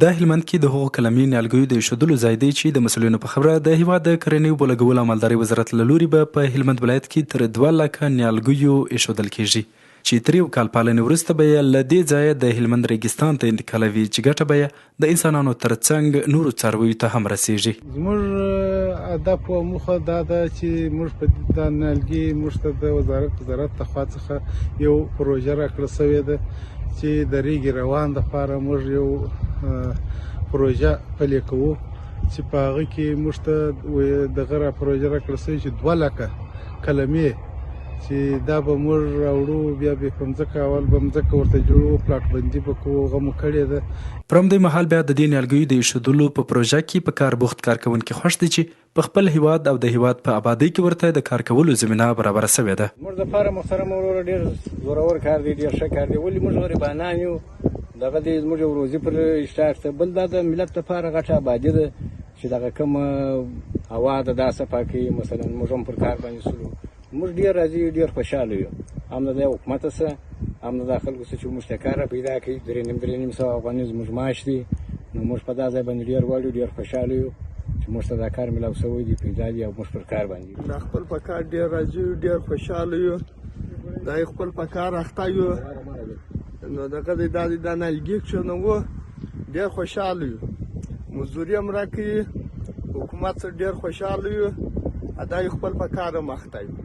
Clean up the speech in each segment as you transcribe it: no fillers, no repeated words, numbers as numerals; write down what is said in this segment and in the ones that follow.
دا هلمند کې د هغو قلمي نیالګیو د ایښودلو ځای دی چې د مسؤلینو په خبره د هیواد د کرنې، اوبو لګولو او مالدارۍ وزارت له لوري به په هلمند ولایت کې تر 2 لکه نیالګیو ایښودل کېږي چې تر یو کال پالنې وروسته به یې له دې ځایه د هلمند ریګستان ته انتقالوي چې ګټه به یې د انسانانو ترڅنګ نورو څارویو ته هم رسېږي. زموږ هدف او موخه دا ده چې موږ په دا نیالګي موږ ته د وزارت زراعت له خوا څخه یو پروژه راکړل شوې ده چې د ریګ روان دپاره موږ یو پروژه پلې کوو چې په هغه کې موږ ته دغه را پروژه راکړل شوې چې 2 لکه کلمې چې دا به موږ راوړو، بیا به په مځکه اول به مځکه ورته جوړو، پلاټ بندي به کوو، هغه مو کړې ده. پر همدې مهال بیا د دې نیالګیو د ایښودلو په پروژه کې په کار بوخت کارکوونکي خوښ دي چې په خپل هیواد او د هیواد په ابادۍ کې ورته د کار کولو زمینه برابره شوې ده. زموږ لپاره محترم وروره ډیر زورور کار دی، ډیر ښه کار دی، ولې موږ غریبانان یو، دغه دی زموږ یو روزي پر اشتراک ته، بل دا د ملت لپاره غټه ابادي ده چې دغه کومه هوا ده دا صفا کوي، مثلا موږ هم پر کار باندې سولو، موږ ډیر راضي یو، ډیر خوشحاله یو، هم د حکومت سره هم د خلکو سره چې موږ ته کار را پیدا کړي. 350 افغانۍ زموږ معاش دی، نو موږ په دا ځای باندې ډیر غواړو، ډیر خوشحاله یو چې موږ ته دا کار ملاو شوی دی، پیدا دی او موږ پر کار باندې دا خپل په کار ډیر راضي یو، ډیر خوشحاله یو، دا خپل په کار اخته یو، نو دغه دی دا دی دا نیالګي کښېنوو، ډیر خوشحاله یو، مزدوري هم راکوي، حکومت سره ډیر خوشحاله یو، دا خپل په کار هم اخته یو.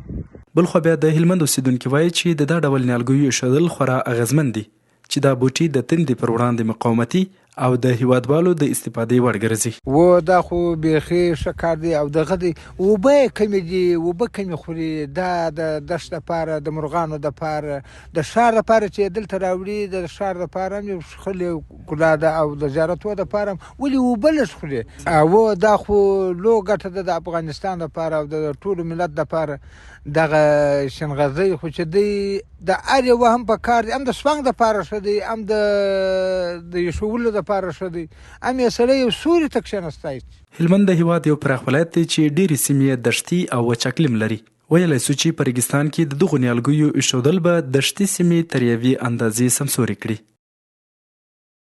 بلخوا بیا د هلمند اوسېدونکي وايي چې د دا ډول نیالګیو ایښودل خورا اغېزمن دي چې دا بوټي د تندې پر وړاندې مقاومتي او د هېوادوالو د استفادې وړ ګرځي. وو دا خو بیخي ښه کار دی او دغه دی اوبه یې کمې دي، اوبه کمې خوري، دا د دښت لپاره، د مرغانو لپاره، د ښار لپاره چې یې دلته راوړي، د ښار لپاره هم یو ښکلې ګلا ده او د زیارتو لپاره هم، ولې اوبه لږ خوري. او دا خو لو ګټه ده د افغانستان لپاره او د ټولو ملت لپاره. دغه شنغزی خو چې دی د هر یوه هم په کار دی، هم د سوانګ دپاره ښه دی، هم د د ایښولو دپاره ښه دی، هم یې سړی یو سوري ته کښېنستی. هلمند د هېواد یو پراخ ولایت دی چې ډېرې سیمې یې دښتي او وچ اقلیم لري. ویلای شو چې په ریګستان کې د دغو نیالګیو ایښودل به دښتي سیمې تر یوې اندازې سمسورې کړي.